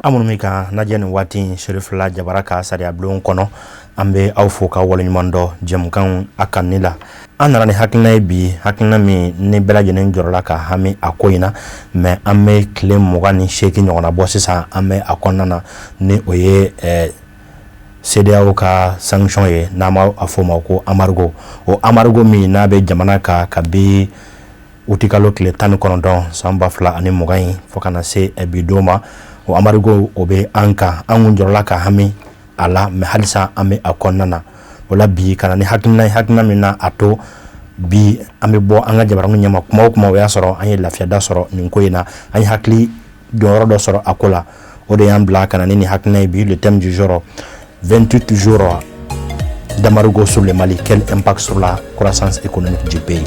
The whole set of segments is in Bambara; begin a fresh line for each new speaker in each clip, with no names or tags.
An minnu bɛ k'an lajɛ nin waati in Serifila Jabara ka sariya bulon kɔnɔ, an bɛ aw fo ka waleɲuman dɔn jɛmukan a kanuni la. An nana ni hakilina ye bi, hakilina min ni bɛɛ lajɛlen jɔrɔla ka hami a ko in na, mais an bɛ tile 28 ɲɔgɔnna bɔ sisan, an bɛ a kɔnɔna na, ni o ye CEDEAO ka sanction ye, n'an b'a fɔ o ma ko embargo. O embargo min n'a bɛ jamana kan kabi utikalo tile 19 san 2020 in fo ka na se bi don ma, o embargo o bɛ an kan. An kun jɔrɔla ka hami a la, mais halisa an bɛ a kɔnɔna na. O la bi, ka na ni hakilina ye, hakilina min na a to bi an bɛ bɔ an ka jabaranin ɲɛma kuma o kuma, o y'a sɔrɔ an ye lafiyada sɔrɔ nin ko in na, an ye hakili jɔyɔrɔ dɔ sɔrɔ a ko la. O de y'an bila ka na ni nin hakilina ye bi. Le thème du jour: 28 jours d'embargo sur le Mali, quel impact sur la croissance économique du pays?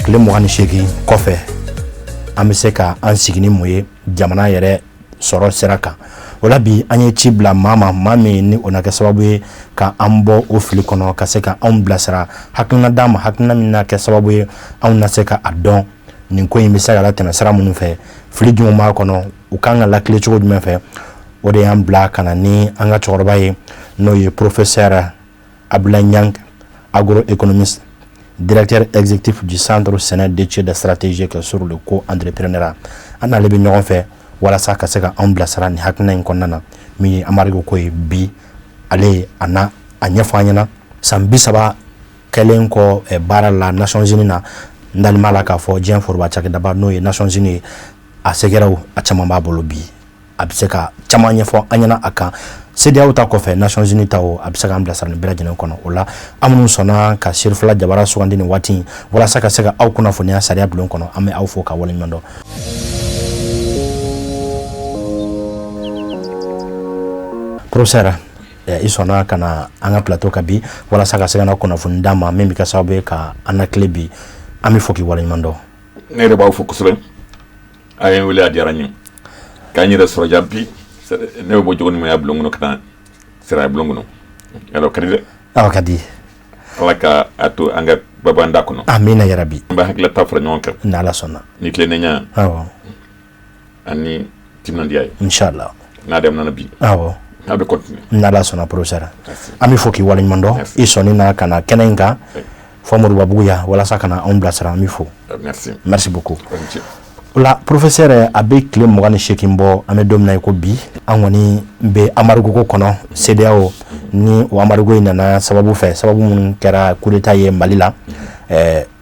Tile 28 kɔfɛ, an bɛ se ka an sigi ni mun ye jamana yɛrɛ sɔrɔ sira kan? O la bi, an ye ci bila maa ma, maa min ni o na kɛ sababu ye ka an bɔ o fili kɔnɔ, ka se ka anw bilasira, hakilina d'an ma, hakilina min na kɛ sababu ye anw na se ka a dɔn nin ko in bɛ se ka latɛmɛ sira minnu fɛ, fili jumɛn b'a kɔnɔ, u kan ka lakile cogo jumɛn fɛ. O de y'an bila ka na ni an ka cɛkɔrɔba ye, n'o ye professeur Abdoulaye Niang, agroéconomiste, directeur exécutif du Centre Séné d'études stratégiques sur le co-entrepreneuriat. An n'ale bɛ ɲɔgɔn fɛ walasa ka se ka anw bilasira nin hakilina in kɔnɔna na, min ye embargo ko ye. Bi, ale a na a ɲɛfɔ an ɲɛna. San 30 kɛlen kɔ baara la Nations Unies na, n dalen b'a la k'a fɔ diɲɛ foroba cakɛdaba n'o ye Nations Unies ye, a sɛgɛrɛw a caman b'a bolo. Bi, a bɛ se ka caman ɲɛfɔ an ɲɛna a kan. CEDEAO ta kɔfɛ, Nations Unies ta o, a bɛ se k'an bilasira nin bɛɛ lajɛlen kɔnɔ. O la, an minnu sɔnna ka Serifila Jabara sugandi nin waati in walasa ka se ka aw kunnafoniya sariya bulon kɔnɔ, an bɛ aw fo ka waleɲuman dɔn. Professeur, i sɔnna ka na an ka plateau kan bi walasa ka se ka na kunnafoni d'an ma min bɛ kɛ sababu ye ka an lakile bi, an bɛ fo k'i waleɲuman dɔn.
Ne yɛrɛ b'aw fo kosɛbɛ. A ye n wele, a diyara n ye k'an yɛrɛ sɔrɔ ja bi. Ne bɛ bɔ jogoɲumanya bulon kɔnɔ ka na sariya bulon kɔnɔ, yala o ka di dɛ.
Aw ka di.
Ala ka a to an ka baba da kɔnɔ.
Amina yarabi.
An bɛ hakilata fara ɲɔgɔn kan.
N'Ala sɔnna.
Ni tilennenya.
Awɔ.
Ani timinandiya ye.
Inshallah.
N'a daminɛna bi.
Awɔ.
A bɛ continuer.
N'Ala sɔnna, professeur. An bɛ fo k'i waleɲuman dɔn. I sɔnni na ka na kɛnɛ in kan fɔ Moribabugu yan walasa ka na anw bilasira, an bɛ fo.
Merci.
Merci beaucoup. O la, professeur, a bɛ tile 28 bɔ, an bɛ don min na i ko bi, an kɔni bɛ embargo ko kɔnɔ CEDEAO ni. O embargo in nana sababu fɛ, sababu minnu kɛra coup d'état ye Mali la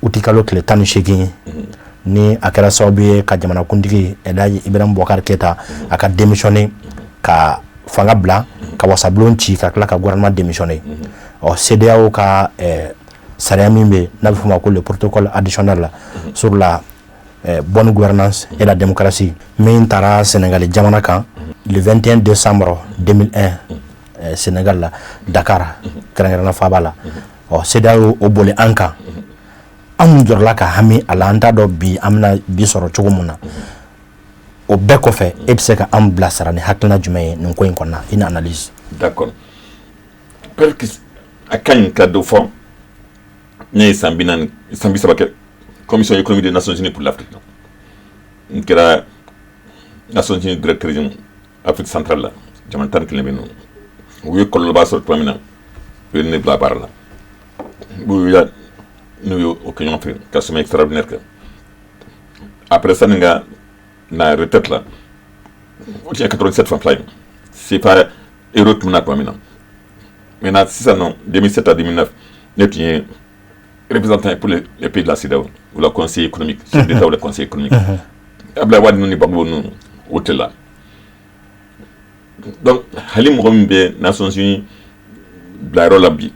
utikalo tile 18, ni a kɛra sababu ye ka jamanakuntigi Elhaji Ibrahim Boubacar Keita a ka démissionner, ka fanga bila, ka wasabulon ci, ka tila ka gouvernement démissionner. Ɔ, CEDEAO ka sariya min bɛ n'a bɛ f'o ma ko le protocole additionnel sur la bonne gouvernance et la démocratie, min taara Sénégal jamana kan le 21 décembre 2001, Sénégal la, Dakar kɛrɛnkɛrɛnnenya faaba la. Ɔ, CEDEAO o boli an kan, anw jɔrɔla ka hami a la, an t'a dɔn bi an bɛna bi sɔrɔ cogo min na. O bɛɛ kɔfɛ, e bɛ se ka an bilasira ni hakilina jumɛn ye nin ko in kɔnɔna, une analyse?
D'accord, peut-être que a ka ɲi ka dɔ fɔ. Ne ye san 40, san 30 kɛ Commission économique des Nations Unies pour l'Afrique. N kɛra Nations Unies directeur Afrique centrale la, jamana 11 bɛ yen nɔ. U ye kɔlɔlɔba sɔrɔ tuma min na, u ye ne bila baara la. U y'a n'u ye o kɛ ɲɔgɔn fɛ ka sommet extraordinaire kɛ. Après ça, ni ka na retraite la, o tun ye 87 fanfɛla ye, CFA euro tun bɛna tuma min na. Maintenant, sisan nɔ, 2007 à 2009, ne tun ye représentant pour les pays de la CEDEAO ou la conseil économique, chef d'État ou le conseil économique. Abdoulaye Wade ninnu ni Gbagbo ninnu, o tɛ la. Donc hali mɔgɔ min bɛ Nations Unies bilayɔrɔ la bi,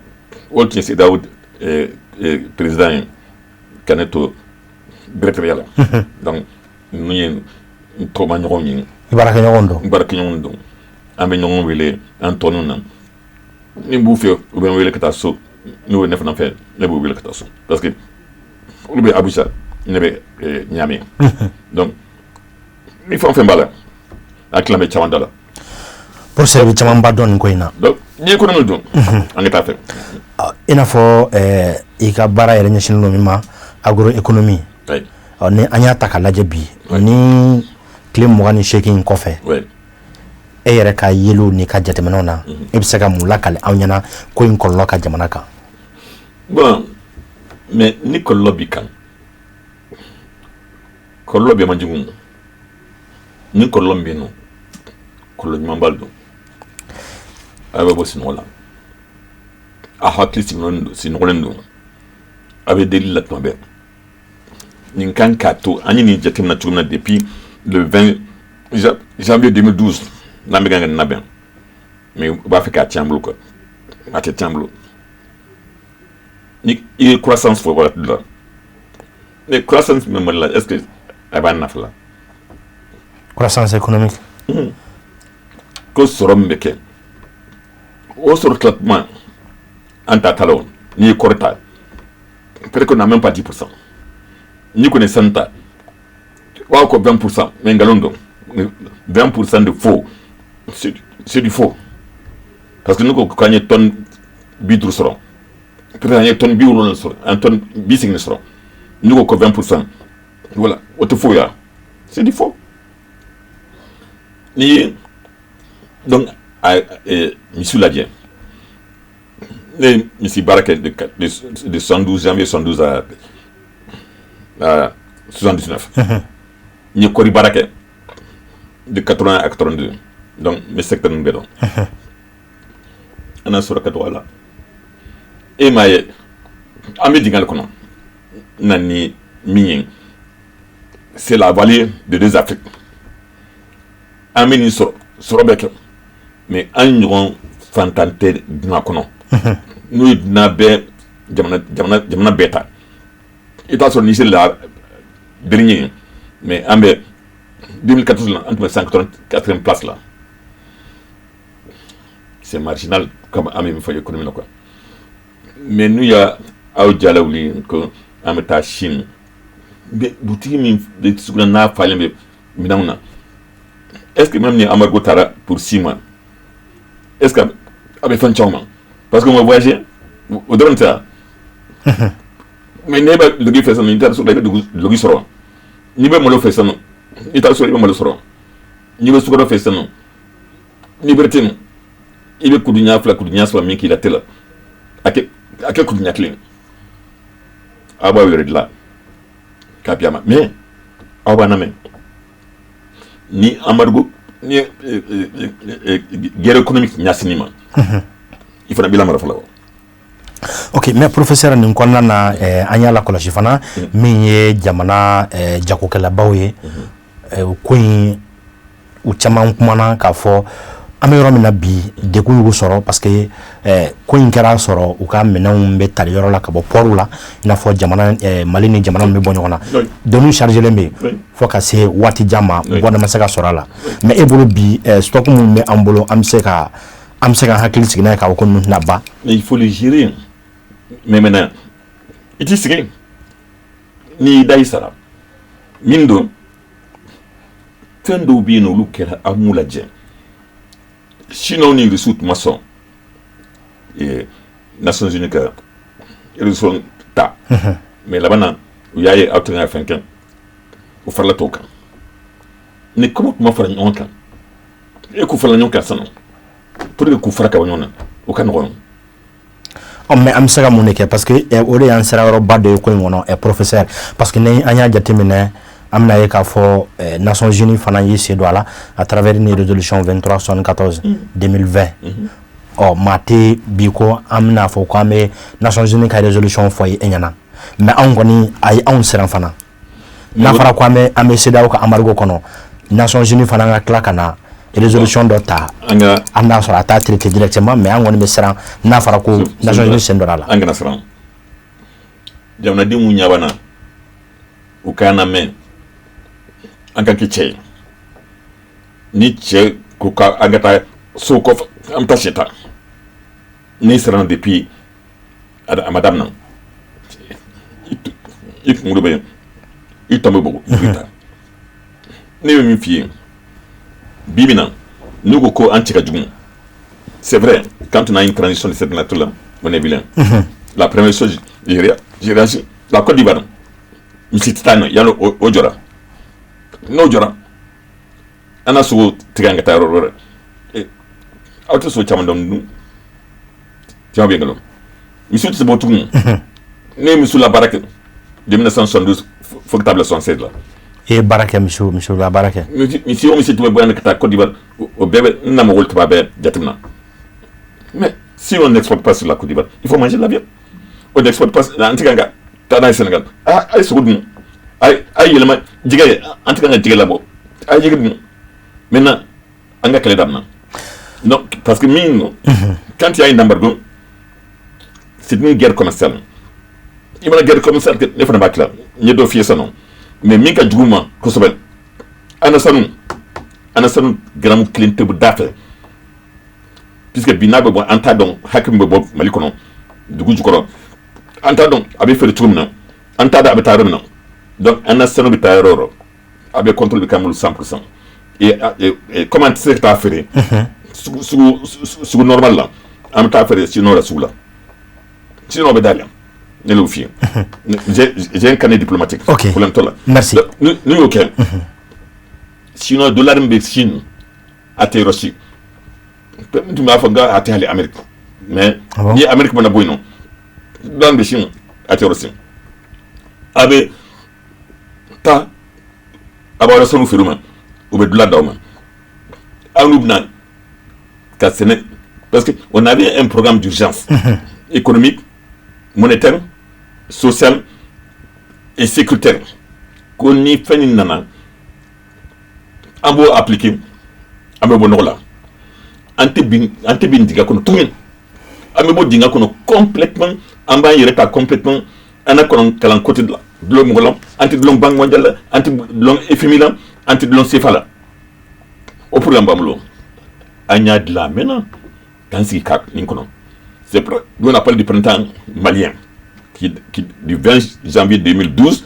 o tun ye CEDEAO président ye ka ne to directeur la. Donc ninnu ye n tɔgɔma ɲɔgɔnw ye.
I baarakɛɲɔgɔn don.
N baarakɛɲɔgɔnw don. An bɛ ɲɔgɔn wele an tɔninw na. Ni n b'u fɛ, u bɛ n wele ka taa so. N'u ye ne fana fɛ, ne b'u wele ka taa so, parce que olu bɛ Abuja, ne bɛ Niamey. Donc ni fɛn o fɛn b'a la, hakilina bɛ caman da la.
Professeur bɛ camanba dɔn nin ko in na.
Donc ni économie don, an ka taa fɛ.
I n'a fɔ i ka baara yɛrɛ ɲɛsinnen don min ma, agroéconomie. Ni an y'a ta k'a lajɛ bi, ni tile 28 kɔfɛ. E yɛrɛ ka yeliw n'i ka jateminɛw na, e bɛ se ka mun lakali anw ɲɛna ko in kɔlɔlɔ ka jamana kan?
Bon, mais ni kɔlɔlɔ b'i kan, kɔlɔlɔ bɛɛ man jugu. Ni kɔlɔlɔ min bɛ yen nɔ, kɔlɔlɔ ɲumanba don. A bɛ bɔ sunɔgɔ la, a hakili sinɔgɔlen don, a bɛ deli la tuma bɛɛ. Nin kan k'a to an ye nin jateminɛ cogo min na depuis le 20 janvier 2012, n'an bɛ kan ka nin labɛn, mais u b'a fɛ k'a tiɲɛ an bolo quoi. A tɛ tiɲɛ an bolo. Ni i ye croissance fɔ waati dɔ la, mais croissance min bɛ Mali la, est ce que a b'an nafa la?
Croissance économique.
Ko sɔrɔ min bɛ kɛ, o sɔrɔ tila tuma an ta ta la. O n'i ye kɔɔri ta, peut-être qu'on n'a même pas 10%. N'i kɔni ye sanu ta, u b'a ko 20%, mais nkalon don. 20% de faux, c'est du faux, parce que n'u ko k'an ye tonne 50 sɔrɔ, peut-être an ye tonne 70 sɔrɔ, an ye tonne 80 sɔrɔ. N'u ko ko 20%, voilà, o tɛ faux ya, c'est du faux. N'i ye donc a misi lajɛ, ne ye misi baara kɛ de 72, janvier 72 à 79. N ye kɔɔri baara kɛ de 80 à 82. Donc n bɛ secteur ninnu bɛɛ dɔn. An n'a sɔrɔ ka dɔgɔ a la. E m'a ye, an bɛ dingɛ de kɔnɔ na ni min ye, c'est la vallée de deux Afriques. An bɛ nin sɔrɔ, sɔrɔ bɛ kɛ, mais an ɲɔgɔn fantan tɛ dunan kɔnɔ. N'u ye dunan bɛɛ jamana jamana jamana bɛɛ ta, i t'a sɔrɔ Niger la dernier, mais an bɛ 2014 la, an tun bɛ 184e place la. C'est marginal comme an bɛ min fɔ économie la quoi. Mais n'u y'a aw jala wuli ko an bɛ taa Chine, butigi min bɛ sugu la, n'a falen bɛ minɛnw na, est ce que même ni embargo taara pour 6 mois, est ce que a bɛ fɛn caman ma? Parce que on va voyager, o dɔrɔn tɛ wa? Mais n'e bɛ duloki fɛ sisan, n'i taara sugu la, i bɛ duloki sɔrɔ. N'i bɛ malo fɛ sisan, n'i taara sugu la, i bɛ malo sɔrɔ. N'i bɛ sukaro fɛ sisan, n'i bɛ te, i bɛ kudu ɲɛ 2, kudu ɲɛ 3 min k'i la te la, a kɛ kudu ɲɛ 1. Aw b'aw yɛrɛ dilan k'a bi a ma, mais aw b'an lamɛn. Ni embargo ni guerre économique ɲɛsinni ma, i fana b'i lamara fɔlɔ.
Ok, mais professeur, nin kɔnɔna na, an y'a lakɔlɔsi fana, min ye jamana jagokɛlabaw ye, o ko in, u caman kumana k'a fɔ an bɛ yɔrɔ min na bi, degun y'u sɔrɔ, parce que ko in kɛra sɔrɔ u ka minɛnw bɛ tali yɔrɔ la ka bɔ port la, i n'a fɔ jamana Mali ni jamana min bɛ bɔ ɲɔgɔn na, doniw chargelen bɛ yen fo ka se waati jan ma, bɔda ma se ka sɔrɔ a la. Mais e bolo bi, stock min bɛ an bolo, an bɛ se ka hakili sigi n'a ye k'a fɔ ko ninnu tɛna ban?
Mais il faut le gérer. Mais maintenant, i t'i sigi n'i y'i da, i sara min don. Fɛn dɔw bɛ yen nɔ, olu kɛra, an m'u lajɛ. Chinois ni Russiw tun ma sɔn Nations Unies ka résolution ta, mais laban na, u y'a ye aw tɛ ka fɛn kɛ, u farala tɔw kan. Ni comme tun ma fara ɲɔgɔn kan, e k'u farala ɲɔgɔn kan sisan pour que k'u fara ka bɔ ɲɔgɔn na, o ka nɔgɔn.
Ɔ, mais an bɛ se ka mun de kɛ? Parce que o de y'an sira yɔrɔba dɔ ye ko in kɔnɔ, professeur, parce que ni an y'a jateminɛ, an bɛna ye k'a fɔ Nations Unies fana y'i sen don a la à travers une résolution 2374 2020. Ɔ, maa tɛ bi ko an bɛna fɔ ko an bɛ Nations Unies ka résolution fɔ e ɲɛna, mais anw kɔni, a ye anw siran fana. N'a fɔra ko an bɛ CEDEAO ka embargo kɔnɔ, Nations Unies fana ka tila ka na résolution dɔ ta,
an ka
an n'a sɔrɔ a t'a traité directement, mais an kɔni bɛ siran n'a fɔra ko Nations Unies sen donna a la.
An kana siran. Jamanadenw ɲɛ b'an na, u k'an lamɛn. An ka kɛ cɛ ye. Ni cɛ ko ka an ka taa so kɔfɛ, an bɛ taa sɛ ta. N'i siranna depuis a ma daminɛ, i kunkolo bɛ i tɔn bɛ bɔ, i bɛ taa. Ne bɛ min f'i ye bi bi na, n'u ko ko an cɛ ka jugu, c'est vrai, quand on a une transition de cette nature là, on est vilain. La première chose, j'ai réagi. La Côte d'Ivoire, misi tɛ taa yen nɔ yanni o jɔra. N'o jɔra, an na sogo tigɛ, an ka taa yɔrɔ wɛrɛ. Aw tɛ sogo caman dɔn dun. Tiɲɛ bɛ nkalon. Misiw tɛ se bɔ tugun. Ne ye misiw la baara kɛ de 1972 fo ka taa bila 76 la.
I ye baara kɛ, misiw la baara kɛ.
Misi o misi tun bɛ bɔ yan ka taa Côte d'Ivoire, o bɛɛ bɛ n na, mɔgɔw tun b'a bɛɛ jateminɛ. Mais si on n'exporte pas sur la Côte d'Ivoire, il faut manger la viande. On n'exporte pas, an tɛ kan ka taa n'a ye Sénégal. Ah, a ye sogo dun. A ye yɛlɛma jɛgɛ ye, an tɛ kan ka jɛgɛ labɔ. A ye jɛgɛ dun. Maintenant, an ka kɛlɛ daminɛ. Donc, parce que min don, quand il y a un embargo, c'est une guerre commerciale. I mana guerre commerciale kɛ, ne fana b'a tila. N ye dɔ f'i ye sisan nɔ. Mais min ka jugu ma kosɛbɛ, an na sanu gramme kelen tɛ bɔ da fɛ. Puisque bi n'a bɛ bɔ, an t'a dɔn hakɛ min bɛ bɔ Mali kɔnɔ dugu jukɔrɔ. An t'a dɔn a bɛ feere cogo min na. An t'a dɔn a bɛ taa yɔrɔ min na. Donc an na sanu bɛ taa yɔrɔ o yɔrɔ, a bɛ contrôle bɛ k'an bolo 100%. Et comme an tɛ se ka taa feere sugu normal la, an bɛ taa feere chinois la sugu la. Chinois bɛ dayɛlɛ. Ne l'o f'i ye. J'ai un carnet diplomatique. Problème t'o la.
Merci.
N'u y'o kɛ, chinois dollar min bɛ Chine, a tɛ yɔrɔ si. N tun b'a fɔ n a tɛ hali Amérique. Mais ni Amérique mana bɔ yen nɔ, dollar min bɛ Chine, a tɛ yɔrɔ si. A bɛ taa a b'aw ka sanu feere u ma, u bɛ dollar d'aw ma. Aw n'u bɛna ka sɛnɛ, parce que on avait un programme d'urgence économique, monétaire, social et sécuritaire. Ko ni fɛn nin nana, an b'o appliquer, an bɛ bɔ nɔgɔ la. An tɛ bin dingɛ kɔnɔ tuguni. An bɛ bɔ dingɛ kɔnɔ complètement, an b'an yɛrɛ ta complètement. An na kɔnɔ kalan côté la dulon mɔgɔ la, an tɛ dulon Banque mondiale la, an tɛ dulon FMI la, an tɛ dulon CFA la. O programme b'an bolo. An y'a dilan a mɛnna k'an sigi ka nin kɔnɔ. C'est pour nous, on appelle du printemps malien qui du 20 janvier 2012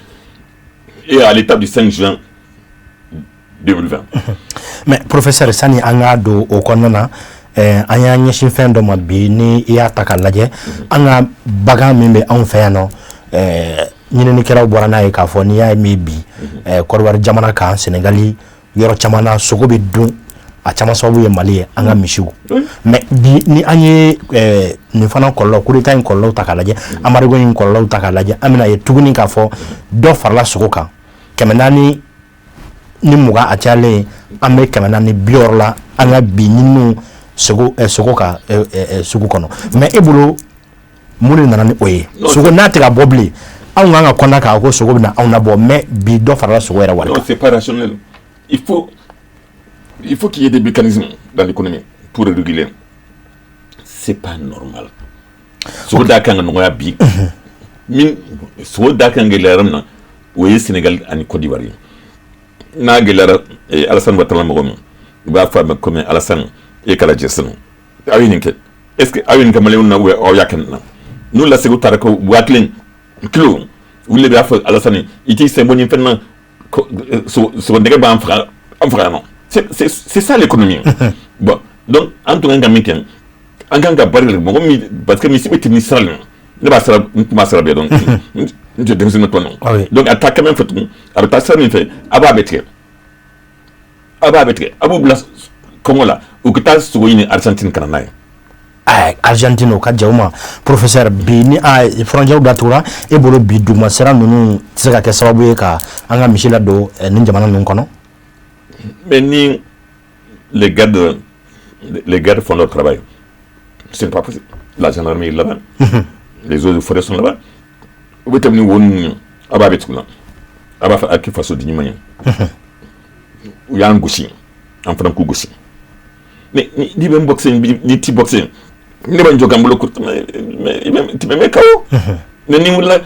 et à l'étape du 5 juin 2020.
Mais professeur, sani an k'a don o kɔnɔna na, an y'an ɲɛsin fɛn dɔ ma bi. Ni i y'a ta k'a lajɛ, an ka bagan min bɛ anw fɛ yan nɔ, ɲininikɛlaw bɔra n'a ye k'a fɔ n'i y'a ye min bi, Kɔdiwari jamana kan, Senegali, yɔrɔ caman na, sogo bɛ dun, a caman sababu ye Mali ye, an ka misiw. Mais bi, ni an ye nin fana kɔlɔlɔ, coup d'état in kɔlɔlɔw ta k'a lajɛ, embargo in kɔlɔlɔw ta k'a lajɛ, an bɛna ye tuguni k'a fɔ dɔ farala sogo kan, 420, a cayalen an bɛ 460 la, an ka bi ɲininiw sogo ka sugu kɔnɔ. Mais e bolo, mun de nana ni o ye? Sogo n'a tɛ ka bɔ bilen, anw kan ka kɔnna k'a ko sogo bɛna anw labɔ, mais bi dɔ farala sogo yɛrɛ wari kan.
Non, c'est pas rationnel. Il faut qu'il y ait des mécanismes dans l'économie pour réguler. C'est pas normal. Sogo da kan ka nɔgɔya bi. Min sogo da kan gɛlɛya yɔrɔ min na, o ye Sénégal ani Côte d'Ivoire ye. N'a gɛlɛyara, Alassane Ouattara mɔgɔ min, u b'a fɔ a ma komi Alassane e kala jɛsɛn, aw ye nin kɛ, est ce que aw ye nin kɛ maliyɛnw na ou aw y'a kɛ nin na? N'u lasegin taara ko 10 000 kilo, olu de b'a fɔ Alassane i t'i sen bɔ nin fɛn na, sogo nɛgɛ b'an faga, an faga yan nɔ. C'est ça l'économie. Bon, donc an tun kan ka min kɛ, an kan ka barika mɔgɔ min, parce que misi bɛ tɛmɛ ni sira la, ne b'a sara, n tun b'a sara bɛɛ dɔn, n tɛ denmisɛnnin tɔ nɔ. Donc a taa kɛmɛ fɛ tugun, a bɛ taa sira min fɛ, a b'a bɛɛ tigɛ, a b'a bɛɛ tigɛ, a b'u bila kɔngɔ la, u ka taa sogo ɲini Argentine ka na n'a ye.
Argentine, o ka ja u ma. Professeur, bi ni a frontière datugura, e bolo bi duguma sira ninnu tɛ se ka kɛ sababu ye ka an ka misi ladon nin jamana ninnu kɔnɔ?
Mais ni les gardes font leur travail, ce n'est pas possible. La gendarmerie est là-bas, les eaux et forêts sont là-bas. U bɛ tɛmɛ ni wo ninnu ye, a b'a bɛ tugu la, a b'a fɔ a kɛ faso di ɲuman ye. U y'an gosi, an fana k'u gosi. Mais n'i bɛ n boxer, n'i t'i boxer, ne bɛ n jɔ ka n bolo kuru, mais i bɛ tu me mets KO. Mais ni n wulila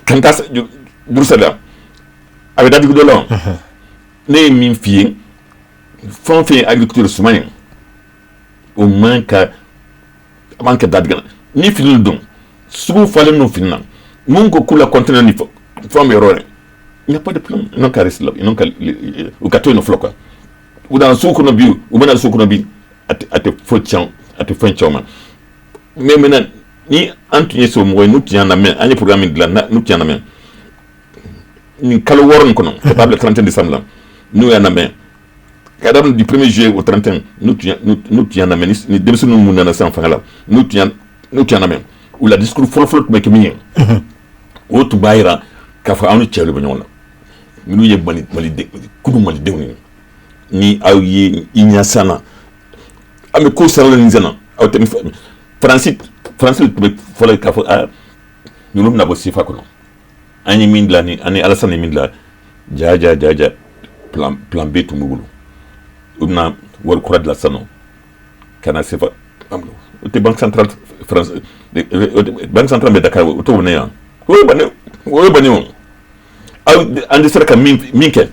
ka n taa juru sara, a bɛ dadigi dɔ la o. Ne ye min f'i ye, fɛn o fɛn ye agriculture suman ye, o man ka a man ka dadigɛ la. Ni fini don, sugu falen don fini na, mun ko k'u la conteneur ni fɛn bɛ yɔrɔ yɛrɛ, il n'y a pas de problème. Ils n'ont qu'à rester là, ils n'ont qu'à u ka to yen nɔ fɔlɔ quoi. U nana sugu kɔnɔ bi, u bɛna sugu kɔnɔ bi, a tɛ foyi tiɲɛ, a tɛ fɛn tiɲɛ o ma. Mais maintenant, ni an tun ye somɔgɔ ye, n'u tun y'an lamɛn, an ye programme min dilan, n'u tun y'an lamɛn nin kalo 6 nin kɔnɔ ka taa bila 31 décembre la, n'u y'an lamɛn. Ka daminɛ du 1er juillet au 31, n'u tun y'an lamɛn, ni denmisɛnnin minnu nana sisan fanga la, n'u tun y'an lamɛn, u la discours fɔlɔ-fɔlɔ tun bɛ kɛ min ye, o tun b'a jira k'a fɔ anw ni cɛw de bɛ ɲɔgɔn na, minnu ye Mali Maliden kunu Malidenw ye. Ni aw ye i ɲɛsan na, an bɛ ko sara nin na, aw tɛ min fɔ. Faransi tun bɛ fɔlɔ k'a fɔ aa, ninnu bɛna bɔ CFA kɔnɔ. An ye min dilan, ni ani Alassane ye min dilan, ja ja ja ja, plan B tun b'u bolo. U bɛna wari kura dilan sisan nɔ ka na CFA. O tɛ banque centrale France, banque centrale bɛ Dakar, o t'o minɛ yan. O ye bannen, o ye bannen. O aw, an dɛsɛra ka min kɛ,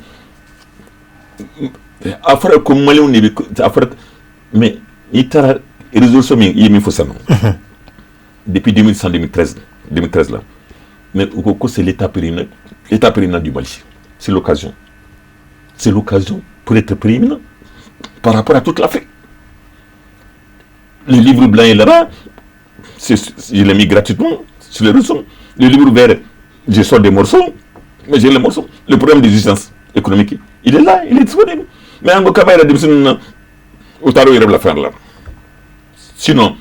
a fɔra ko Maliyɛnw de bɛ a fɔra. Mais n'i taara résolution min i ye min fɔ sisan nɔ, depuis 2000, 2013, 2013 là, mais u ko ko c'est l'état prééminent, l'état prééminent du Mali. C'est l'occasion, c'est l'occasion pour être prééminent par rapport à toute l'Afrique. Le livre blanc est là-bas, je l'ai mis gratuitement sur les réseaux. Le livre vert, je sors des morceaux, mais j'ai les morceaux. Le problème des urgences économiques, il est là, il est disponible. Mais an ko kaba yɛrɛ, denmisɛnnin na, u taara u yɛrɛ bila fɛn la. Sinon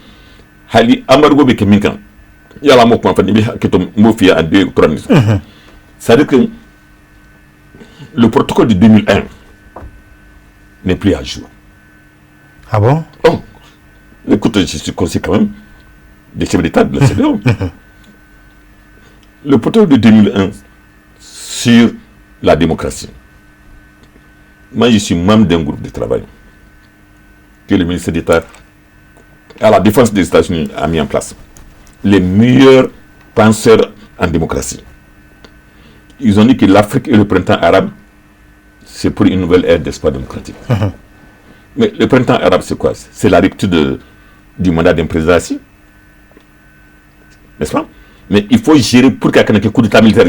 hali embargo bɛ kɛ min kan, yala an b'o kuma fɔ, n'i bɛ hakɛ to, n b'o f'i ye en 2, 3 minutes. C'est à dire que le protocole de 2001 n'est plus à jour.
Ah bon?
Oh, écoute, je suis conseiller quand même des chefs d'État de la CEDEAO. Le protocole de 2001 sur la démocratie. Moi, je suis membre d'un groupe de travail que le ministère d'État à la défense des États-Unis a mis en place. Les meilleurs penseurs en démocratie. Ils ont dit que l'Afrique et le printemps arabe, c'est pour une nouvelle ère d'espoir démocratique. Mais le printemps arabe, c'est quoi? C'est la rupture du mandat d'un président assis. N'est-ce pas? Mais il faut gérer pour qu'il y ait un coup d'état militaire.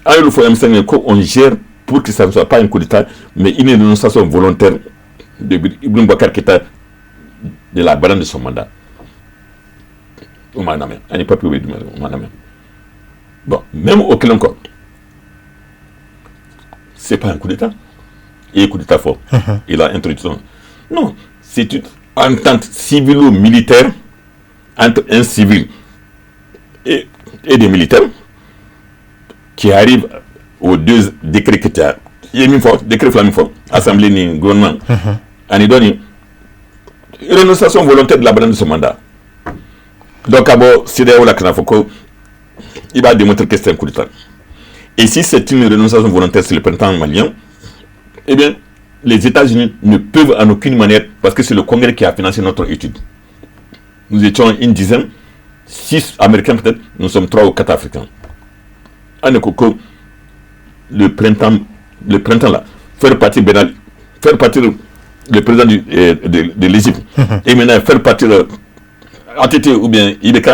Ah, il faut M5 qu'on gère pour que ça ne soit pas un coup d'état, mais une renonciation volontaire de Ibrahim Boubacar Keïta de la balance de son mandat. O m'a lamɛn, ani papier bɛ d'u ma, o m'a lamɛn. Bon, même au kelen kɔ, c'est pas un coup d'état. Il est coup d'état fort. Il a introduit son. Non, c'est une entente civilo-militaire entre un civil et des militaires qui arrivent aux deux décrets que tu as. Il y a une fois, décret fila min fɔ, assemblée ni gouvernement. Ani dɔɔni, renonciation volontaire de la balance de son mandat. Donc, ka bɔ CEDEAO la ka na fɔ ko il va démontrer que c'est un coup d'état. Et si c'est une renonciation volontaire sur le printemps malien, eh bien, les États-Unis ne peuvent en aucune manière, parce que c'est le Congrès qui a financé notre étude. Nous étions une dizaine, six Américains peut-être, nous sommes trois ou quatre Africains. An ko le printemps là, faire partir Ben Ali, faire partir le président de l'Égypte, et maintenant faire partir ATT ou bien IBK,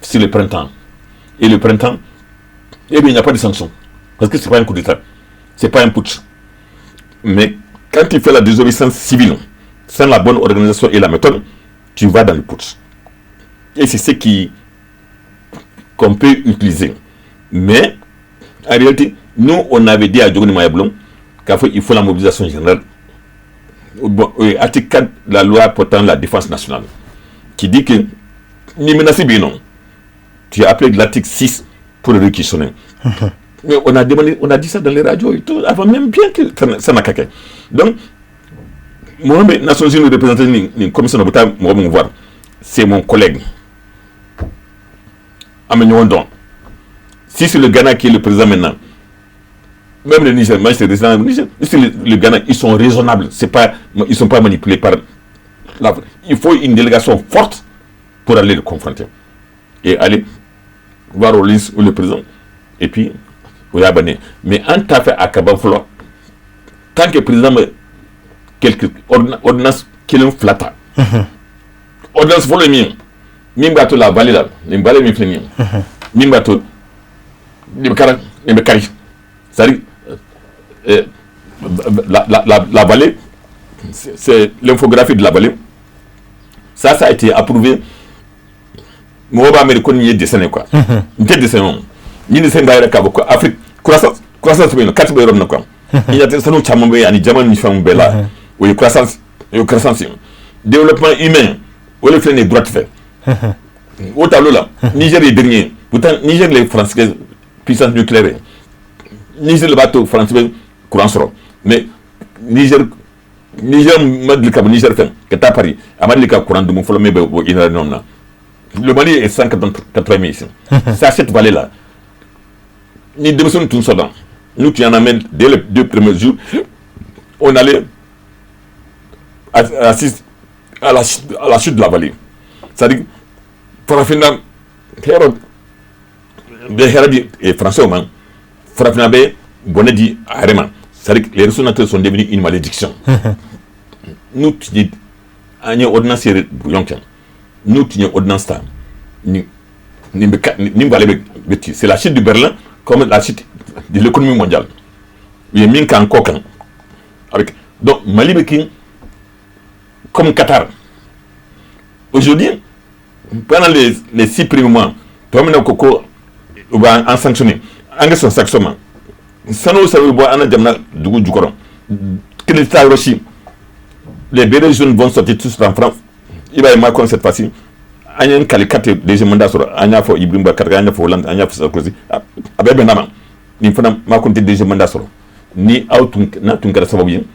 c'est le printemps. Et le printemps, eh bien, il n'y a pas de sanction. Parce que ce n'est pas un coup d'État. Ce n'est pas un putsch. Mais quand tu fais la désobéissance civile, sans la bonne organisation et la méthode, tu vas dans le putsch. Et c'est ce qui qu'on peut utiliser. Mais, en réalité, nous, on avait dit à Diogo Mayablon qu'il faut la mobilisation générale. Bon, article 4 de la loi portant la défense nationale, qui dit que, ni menace bien non, tu as appelé l'article 6 pour le réquisitionner. Mais on a demandé, on a dit ça dans les radios et tout, avant même bien que ça n'a qu'à. Donc, moi, Nations Unies représenté une commission de voir, c'est mon collègue. Amenyon. Si c'est le Ghana qui est le président maintenant, même le Niger, moi c'est le président du Niger, si c'est le Ghana, ils sont raisonnables, c'est pas, ils ne sont pas manipulés par la. Il faut une délégation forte pour aller le confronter. Et aller voir Rawlings ou le président. Et puis, o y'a bannen. Mais an t'a fɛ a ka ban fɔlɔ. Tant que président ma quelques ordonnance kelen fila ta. Ordonnance fɔlɔ ye min ye, min b'a to la vallée la, nin vallée min filɛ nin ye, min b'a to nin bɛ kari, nin bɛ kari, c'est-à-dire la vallée, c'est l'infographie de la vallée. Ça a été approuvé. Mɔgɔw b'a miiri ko nin ye dessin ye quoi. N tɛ dessin o. Ni dessin b'a yɛrɛ k'a fɔ ko Afrique croissance bɛ yen nɔ, carte bɛ yɔrɔ min na quoi. I ɲɛ tɛ sanu caman bɛ yen ani diamant ni fɛnw bɛɛ la, o ye croissance, o ye croissance ye. Développement humain, o de filɛ nin ye droite fɛ. O tableau la, Niger est dernier. Pourtant, Niger le France puissance nucléaire ye. Niger le b'a to France bɛ courant sɔrɔ, mais Niger ma deli ka bɔ Niger fɛ ka taa Paris, a ma deli ka courant dumu fɔlɔ min bɛ bɔ uranium na. Le Mali est 180 000 ici. C'est à cette vallée là ni denmisɛnnin tun sɔnna, n'u tun y'an lamɛn dès les deux premiers jours, on allait assister à la chute de la vallée, c'est-à-dire farafinna hɛrɛ bɛ, hɛrɛ di français ma, farafinna bɛ bɔnɛ di a yɛrɛ ma. C'est-à-dire que les ressources naturelles sont devenues une malédiction. N'u tun ye, an ye ordonnance yɛrɛ brouillon kɛ, n'u tun ye ordonnance ta, nin bɛ nin vallée bɛ ci. C'est la chute de Berlin comme la chute de l'économie mondiale. U ye min k'an kɔ kan avec, donc Mali bɛ kɛ comme Qatar aujourd'hui. Pendant les 6 premiers mois, tuma min na ko u b'an sanctionner, an ka sɔn sanction ma. Sanu o sanu bɛ bɔ an ka jamana dugu jukɔrɔ, kelen tɛ taa yɔrɔ si. Les bérets jaunes vont sortir tous en France. I b'a ye, Macron, cette fois-ci, an ye kali carte deuxième mandat sɔrɔ. An y'a fɔ Ibrahim Boubacar, an y'a fɔ Hollande, an y'a fɔ Sarkozy, a bɛɛ bɛnna ma. Nin fana, Macron tɛ deuxième mandat sɔrɔ ni aw tun n'a tun kɛra sababu ye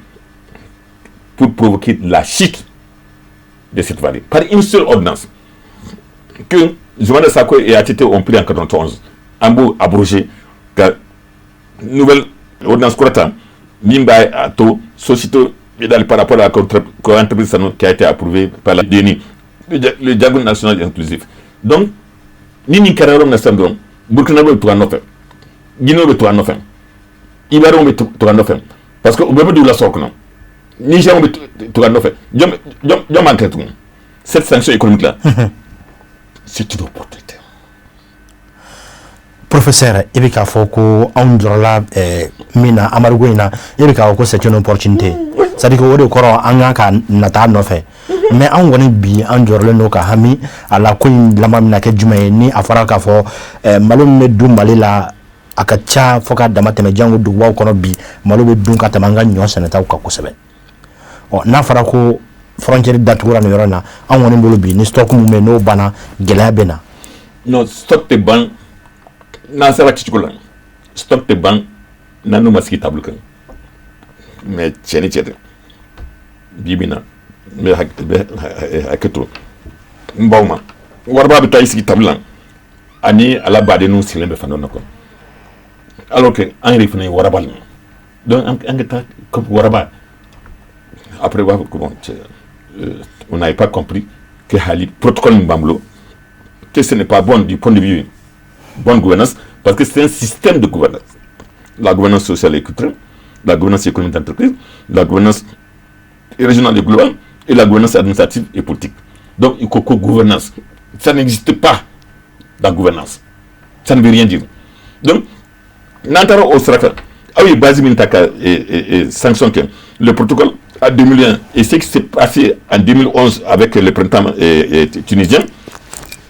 pour provoquer la chute de cette vallée par une seule ordonnance que Zoumana Sako et ATT ont pris en 91. An b'o abrogé ka nouvelle ordonnance kura ta min b'a to société par rapport à la entreprise qui a été approuvée par la DNI, le dialogue national inclusif. Donc ni nin kɛra yɔrɔ min na sisan dɔrɔn, Burkina bɛ tugu a nɔfɛ, Guinée bɛ tugu a nɔfɛ, Ivoiriens bɛ tugu a nɔfɛ, parce que u bɛɛ bɛ don u la sɔrɔ kɔnɔ. Nigériens bɛ tugu a nɔfɛ. Jɔn jɔn b'an kɛ tugun? Cette sanction économique là, c'est une opportunité.
Professeur, i bɛ k'a fɔ ko anw jɔrɔla min na embargo in na, e bɛ k'a fɔ ko c'est une opportunité, c'est à dire que o de kɔrɔ an kan ka nata a nɔfɛ. Mais anw kɔni bi, an jɔrɔlen don ka hami a la, ko in laban bɛna kɛ jumɛn ye? Ni a fɔra k'a fɔ malo min bɛ dun Mali la, a ka ca fo ka dama tɛmɛ, jango dugubaw kɔnɔ bi, malo bɛ dun ka tɛmɛ an ka ɲɔ sɛnɛtaw kan kosɛbɛ. Ɔ, n'a fɔra ko frontière datugura nin yɔrɔ in na, an kɔni bolo bi, ni stock min bɛ yen n'o banna, gɛlɛya bɛ na.
Non, stock tɛ ban n'an sera cicogo la. Stock tɛ ban n'an n'u ma sigi table kan. Mais cɛ ni cɛ tɛ, bi bi in na, n bɛ hakɛ to n baw ma, wariba bɛ taa i sigi table la ani ala badenninw sigilen bɛ fan dɔ kɔnɔ, alors que an yɛrɛ fana ye waraba de ye. Donc an ka taa comme waraba. Après, b'a fɔ ko bon, on n'avait pas compris que hali protocole min b'an bolo, que ce n'est pas bon du point de vue bonne gouvernance, parce que c'est un système de gouvernance: la gouvernance sociale et culturelle, la gouvernance économique d'entreprise, la gouvernance régionale et globale et la gouvernance administrative et politique. Donc il faut que gouvernance, ça n'existe pas, la gouvernance, ça ne veut rien dire. Donc n'an taara o sira kan, aw ye base min ta ka sanction kɛ, le protocole à 2001 et ce qui s'est passé en 2011 avec le printemps tunisien,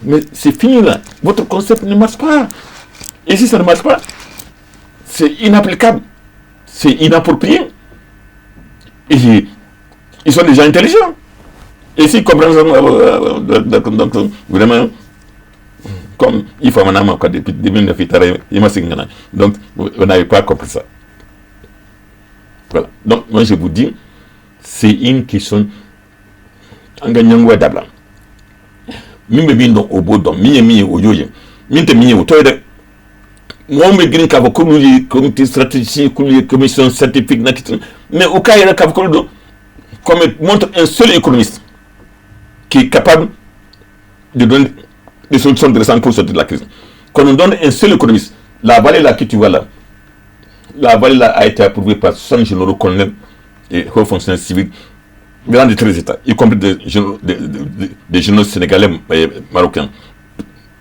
mais c'est fini là. Votre concept ne marche pas. Et si ça ne marche pas, c'est inapplicable, c'est inapproprié. Et ils sont déjà intelligents. Et s'ils comprennent ça, donc vraiment, comme il faut maintenant, quoi, depuis 2009, il m'a donc vous n'avez pas compris ça. Voilà. Donc, moi, je vous dis, c'est une question an ka ɲɛngoya dabila. Min bɛ min dɔn, o b'o dɔn. Min ye min ye, o y'o ye. Min tɛ min ye, o t'o ye dɛ. Mɔgɔw bɛ girin k'a fɔ k'olu ye comité stratégique, k'olu ye commission scientifique na, mais u k'a yɛrɛ k'a fɔ k'olu don. Qu'on me montre un seul économiste qui est capable de donner des solutions intéressantes pour sortir de la crise. Qu'on nous donne un seul économiste. La vallée là que tu vois là, la vallée là a été approuvée par 60 généraux, colonels et hauts fonctionnaires civils venant de 13 États, y compris des généraux sénégalais et marocains.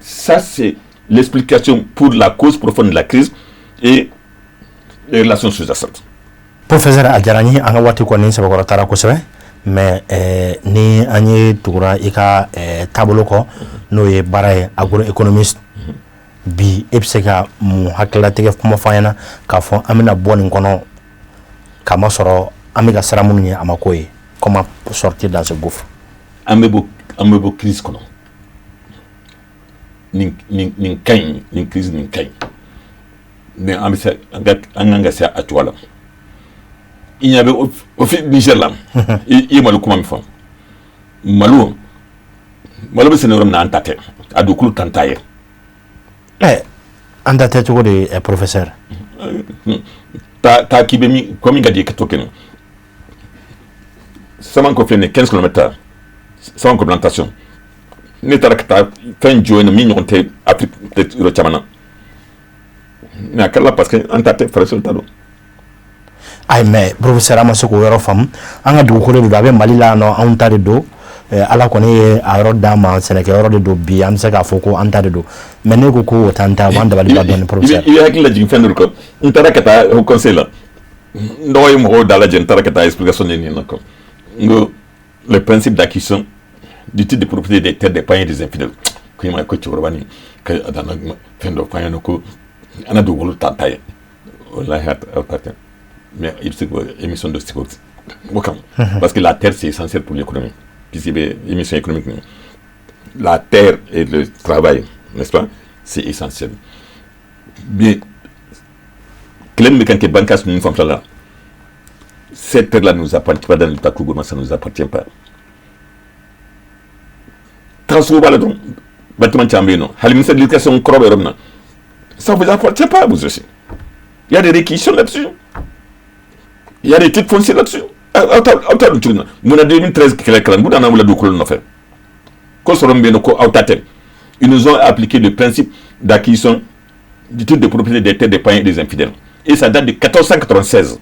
Ça, c'est l'explication pour la cause profonde de la crise et les relations sous-jacentes.
Professeur, a diyara n ye. An ka waati kɔni sɛbɛkɔrɔ taara kosɛbɛ, mais ni an ye tugura i ka taabolo kɔ, n'o ye baara ye agroéconomiste, bi e bɛ se ka mun hakililatigɛ kuma fɔ an ɲɛna k'a fɔ an bɛna bɔ nin kɔnɔ? K'a masɔrɔ an bɛ ka sira minnu ye, a ma k'o ye. Comment sortir dans ce gouffre?
An bɛ bɔ crise kɔnɔ. Nin ka ɲi, nin crise nin ka ɲi, mais an bɛ se an ka an kan ka se a cogoya la. I ɲɛ bɛ office Niger la, i ye malo kuma min fɔ, malo bɛ sɛnɛ yɔrɔ min na, an ta tɛ, a dugukolo t'an ta ye.
Ɛ, an ta tɛ cogo di, professeur?
Taa k'i bɛ min ko min ka di i ka to kɛ. Samanko filɛ nin ye, 15 km, Samanko plantation. Ne taara ka taa fɛn jɔ yen, min ɲɔgɔn tɛ Afrique peut-être yɔrɔ caman na, mais a kɛra parce que an ta tɛ, farafin ta don.
Ayi, mais professeur, an ma se k'o yɔrɔ faamu. An ka dugukolo de don, a bɛ Mali la yan nɔ, anw ta de don. Ala kɔni ye a yɔrɔ d'an ma, sɛnɛkɛyɔrɔ de don. Bi an bɛ se k'a fɔ ko an ta de don, mais ne ko ko o t'an ta, o b'an dabali ban dɔɔni, professeur.
I bɛ hakili lajigin fɛn dɔ kan. N taara ka taa haut conseil la, n dɔgɔ ye mɔgɔw da lajɛ, n taara ka taa explication de nin na quoi. N ko le principe d'acquisition du titre de propriété des terres des païens et des infidèles. Ko i ma ko cɛkɔrɔba nin ka a nana fɛn dɔ f'an ɲɛna ko an ka dugukolo t'an ta ye. Walahi, aw ta tɛ, mais i bɛ se k'o émission dɔ sigi o kan, parce que la terre, c'est essentiel pour l'économie, puisque bɛ émission économique, la terre et le travail, n'est-ce pas, c'est essentiel. Bien, kɛlɛ min bɛ kan kɛ Bankass ninnu fanfɛla la, cette terre-là ne nous appartient pas. Dans l'état Kougouma, ça ne nous appartient pas. Taga b'a la dɔrɔn, bâtiment caman bɛ yen nɔ, hali ministère de l'éducation kɔrɔ bɛ yɔrɔ min na, ça vous appartient pas, vous aussi. Il y a des réquisitions là-dessus, il y a des titres fonciers là-dessus. Aw ta aw ta dun cogo min na, mun na 2013 kɛlɛ kɛla, mun nana wula dugukolo nɔfɛ ko sɔrɔ min bɛ yen nɔ ko aw ta tɛ? Ils nous ont appliqué le principe d'acquisition du titre de propriété des terres des païens et des infidèles, et ça date de 1496.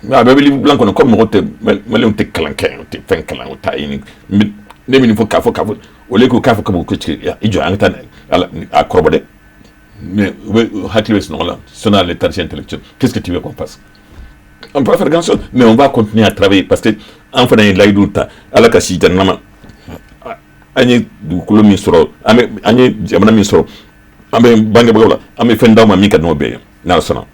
Mais a bɛɛ bɛ livre blanc kɔnɔ. Comme mɔgɔ tɛ, maliyɛnw tɛ kalan kɛ, u tɛ fɛn kalan, u t'a ɲini. Ne bɛ nin fɔ k'a fɔ au lieu que k'a fɔ ko i jɔ, an ka taa a kɔrɔbɔ dɛ, mais u bɛ hakili bɛ sunɔgɔ la, sinon léthargie intellectuelle. Qu'est-ce que tu veux qu'on fasse? On peut pas faire grand chose, mais on va continuer à travailler, parce que an fana ye layidu ta. Ala ka si jamana ma, an ye dugukolo min sɔrɔ, an bɛ an ye jamana min sɔrɔ, an bɛ bangebagaw la, an bɛ fɛn d'aw ma min ka di n'o bɛɛ ye, n'Ala sɔnna.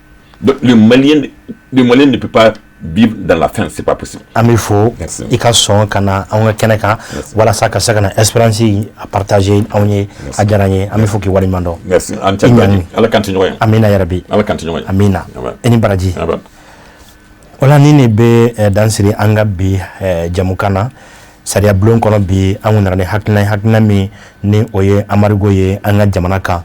Donc le Malien ne peut pas vivre dans la faim, c'est pas possible.
An bɛ fo i ka sɔn ka na anw ka kɛnɛ kan walasa ka se ka na expérience a partager anw ye. A diyara n ye, an bɛ fo k'i waleɲuman dɔn.
Merci, an cɛ, Ala k'an to ɲɔgɔn ye.
Amina yarabi.
Ala k'an to ɲɔgɔn ye.
Amina, i ni baraji. Wala ni ne bɛ dan siri an ka bi jamukan na sariya bulon kɔnɔ. Bi an kun nana ni hakilina ye, hakilina min ni o ye embargo ye an ka jamana kan.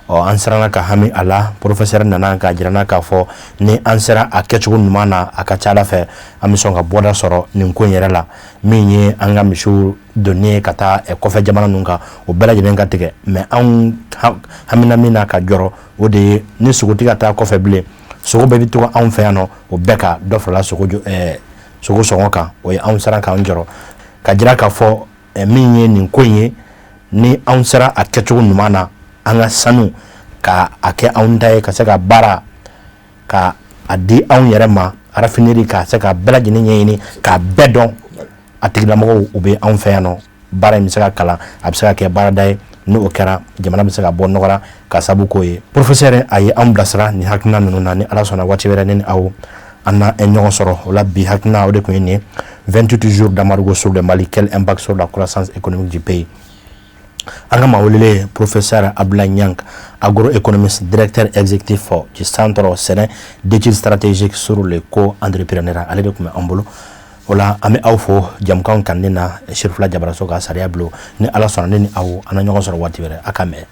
Ɔ, an siranna ka hami a la. Professeur nana k'a jira n na k'a fɔ ni an sera a kɛcogo ɲuman na, a ka ca Ala fɛ, an bɛ sɔn ka bɔda sɔrɔ nin ko in yɛrɛ la. Min ye an ka misiw donni ye ka taa kɔfɛ jamana ninnu kan, o bɛɛ lajɛlen ka tigɛ. Mais anw hamina min na ka jɔrɔ, o de ye ni sogo tɛ ka taa kɔfɛ bilen, sogo bɛɛ bɛ to anw fɛ yan nɔ, o bɛɛ ka dɔ farala sogo sɔngɔ kan. O ye anw siran k'an jɔrɔ ka jira k'a fɔ min ye nin ko in ye, ni anw sera a kɛcogo ɲuman na, an ka sanu ka a kɛ anw ta ye, ka se ka baara ka a di anw yɛrɛ ma, raffinerie ka se ka bɛɛ lajɛlen ɲɛɲini k'a bɛɛ dɔn, a tigilamɔgɔw u bɛ anw fɛ yan nɔ, baara in bɛ se ka kalan, a bɛ se ka kɛ baarada ye. Ni o kɛra, jamana bɛ se ka bɔ nɔgɔ la ka sababu k'o ye. Professeur a ye anw bilasira nin hakilina ninnu na. Ni Ala sɔnna, waati wɛrɛ, ne ni aw an na ɲɔgɔn sɔrɔ o la. Bi hakilina, o de tun ye nin ye: 28 jours d'embargo sur le Mali, quel impact sur la croissance économique du pays? An ka maa welelen, professeur Abdoulaye Niang, agroéconomiste, directeur exécutif du centre Sɛnɛ d'études stratégiques sur le co-entrepreneuriat, ale de tun bɛ an bolo. O la, an bɛ aw fo jamukanw kanuni na Sirifila Jabaraso ka sariya bulon. Ni Ala sɔnna, ne ni aw an na ɲɔgɔn sɔrɔ waati wɛrɛ. A ka mɛn.